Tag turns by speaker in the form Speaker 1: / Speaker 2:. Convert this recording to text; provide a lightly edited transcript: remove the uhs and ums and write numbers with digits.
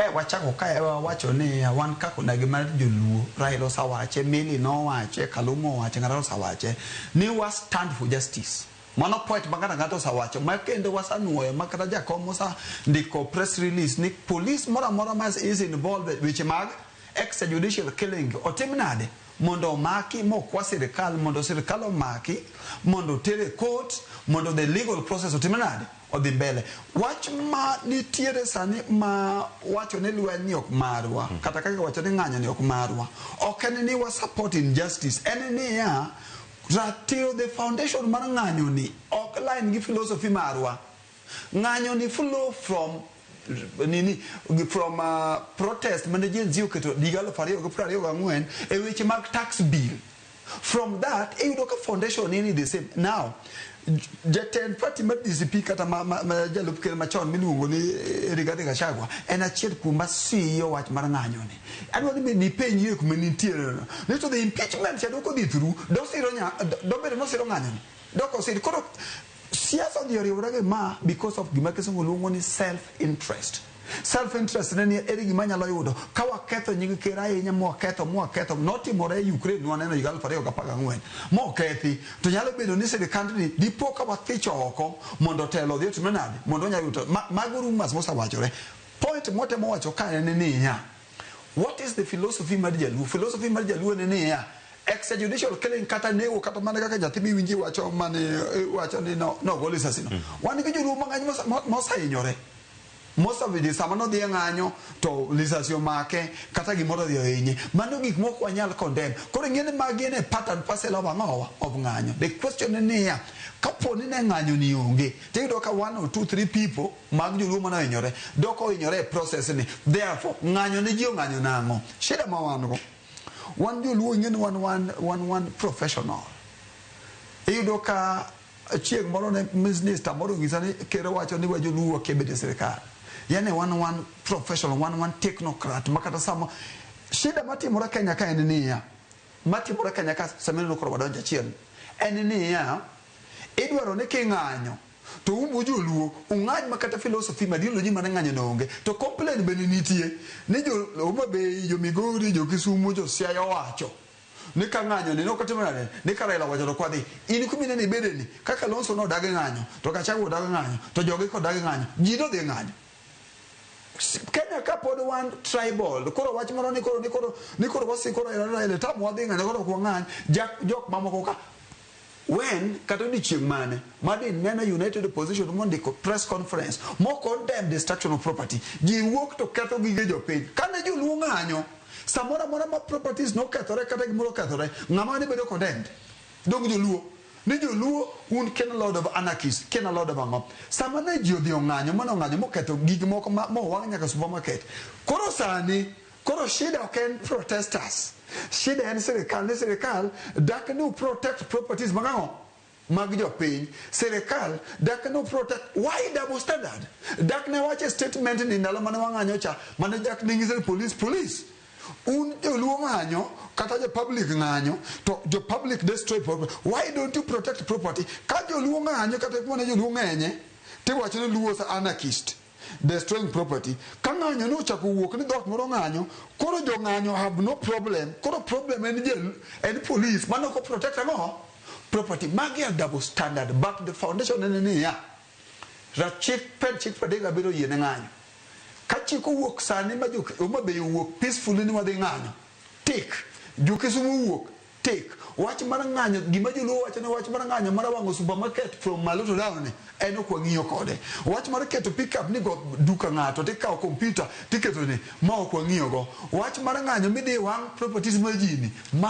Speaker 1: Kae wachako kae wawacho ni wan kaka onagi mar joluo, Raila osewache, Milly nowache, Kaluma owache, ng'ato osewache ni wa stand for justice. Mano point ma ng'ato ang'ata osewacho ma kendo wasanuoyo ma kata jakom osandiko press release ni police moro amora ma is involved e weche mag extrajudicial killing otim nade mondo omaki mokwa sirikal mondo sirikal omaki mondo oter e court mondo the legal process otim nade odhi mbele. Wach ma nitiere sani ma wacho ni lweny ni ok marwa kata kaka wacho ni ng'anyo ni ok marwa ok en ni wa support injustice, en niya ratiro the foundation mar ng'anyo ni ok line gi philosophy marwa. Ng'anyo ni flow from nini, from protest mane Gen Z oketo higa 2024 e weche mag tax bill. From that iyudo ka foundation ni the same. Now jatend party mar DCP kata ma jalup ker machon miluongo ni Rigathi Gachagua en achiel kuom masiyo wach mar ng'anyo ni. Adwa ni bende ipenjie kuma nitiere no. Ni to the impeachment cha dok odhi through, dosiro nya, dobedo nosiro ng'anyo ni. Dok osir. Koro siasa odhi oriwore gi ma because of gima kisungu luongo ni self interest. Self interest ne ni ere gima anyalo yudo ka waketho nying ker ahinya mwaketho mwaketho notimore e Ukraine nwaneno higa 2014 mokethi to nyalo bedo ni sirikandni dipo ka wathicho oko mondo telo odhi otimre nade mondo onyalo yudo mago rumors mosewachore. Point mwatemo wacho ka en niya, what is the philosophy mar jaluo? Philosophy mar jaluo en niya, extrajudicial killing kata nego kata mana kaka nyathi miwinji wacho mane wacho ni no nogo lisasi no. Wan gi joluo mang'eny mosehinyore. Most of it sama nodhi e ng'anyo to lisasi omake kata gimoro odhi ohinye. Mano gik mok wanyal condemn. Koro ing'e ni magi en e part and parcel of ang'owa of ng'anyo. The question en niya, kapo ni ne ng'anyo ni onge, tiyudo ka one or two three people mag joluo mane ohinyore dok ohinyore e process ni. Therefore, ng'anyo ne ji ong'anyo nang'o? Shida ma wan go. Wan joluo ing'e ni wan professional. Iyudo ka chieng' moro ne minister moro onyisa ni ker wacho ni wajoluo wakia bedo e sirikal. Yani wan professional, wan technocrat ma kata sama shida matimore Kenya ka en niya, matimore Kenya ka sama ineno koro wadonjo achiel, en niya, idwaro ni king'anyo to umbu joluo ung'any ma kata philosophy ma ideology mar ng'anyo no onge. To complain bende nitie ni jo Homa Bay, jo Migori, jo Kisumu, jo Siaya owacho ni ka ng'anyo ni nok otimo nade ni ka Raila owacho to kwadhi in kuma ineno ibede ni kaka Kalonzo nodagi ng'anyo to Gachagua odagi ng'anyo to jogi kodagi ng'anyo ji nodhi ng'anyo. Kenya ka pod wan tribal koro wach moro ni koro ni koro ni koro wasiko Raila Raila tam wadhi ng'anyo koro ok wang'any jok mamoko ka when kata odiochieng' mane madi neno United Opposition mondiko press conference mo condemn destruction of property, ji wuok to ketho gige jopiny. Kane joluo ng'anyo samoro amora ma properties nokethore kata gimoro okethore, ng'ama ne bedo condemned? Dong joluo ni joluo un ken a lot of anarchists, ken a lot of ang'o. Sama ne ji odhi ong'anyo mane ong'anyo moketho gik moko mowang' nyaka supermarket. Koro sani koro shida ok en protesters, shida en sirikal ni sirikal dak ni protect properties mag ang'o mag jopiny. Sirikal dak ni protect, why double standard? Dak ne wache statement ni ndalo mane wang'anyo cha mane dak ne nyiso ni police un joluo ng'anyo kata jo public ng'anyo to jo public destroy property, why don't you protect property? Ka joluo ng'anyo kata kumane joluo ng'enye tiwacho ni luo sa anarchist destroying property. Ka ng'anyo ne ochako wuok ni dhot moro ng'anyo, koro jo ng'anyo have no problem. Koro problem en je en police mano ok protect ang'o property. Magi are double standard, but the foundation en niya, rachik pen chik 37 yiene ng'anyo. Ka chik owuok sani ma jo Homa Bay owuok peacefully ni wadhi ng'anyo, tik jo Kisumu owuok tik wach mar ng'anyo gima joluo wacho ni wach mar ng'anyo mar wang'o supermarket from malo to down ni en ok wang'iyo kode. Wach mar keto pickup ni go duka ng'ato tikawo computer tiketo ni ma ok wang'iyo go. Wach mar ng'anyo midhi wang' properties mar ji ni ma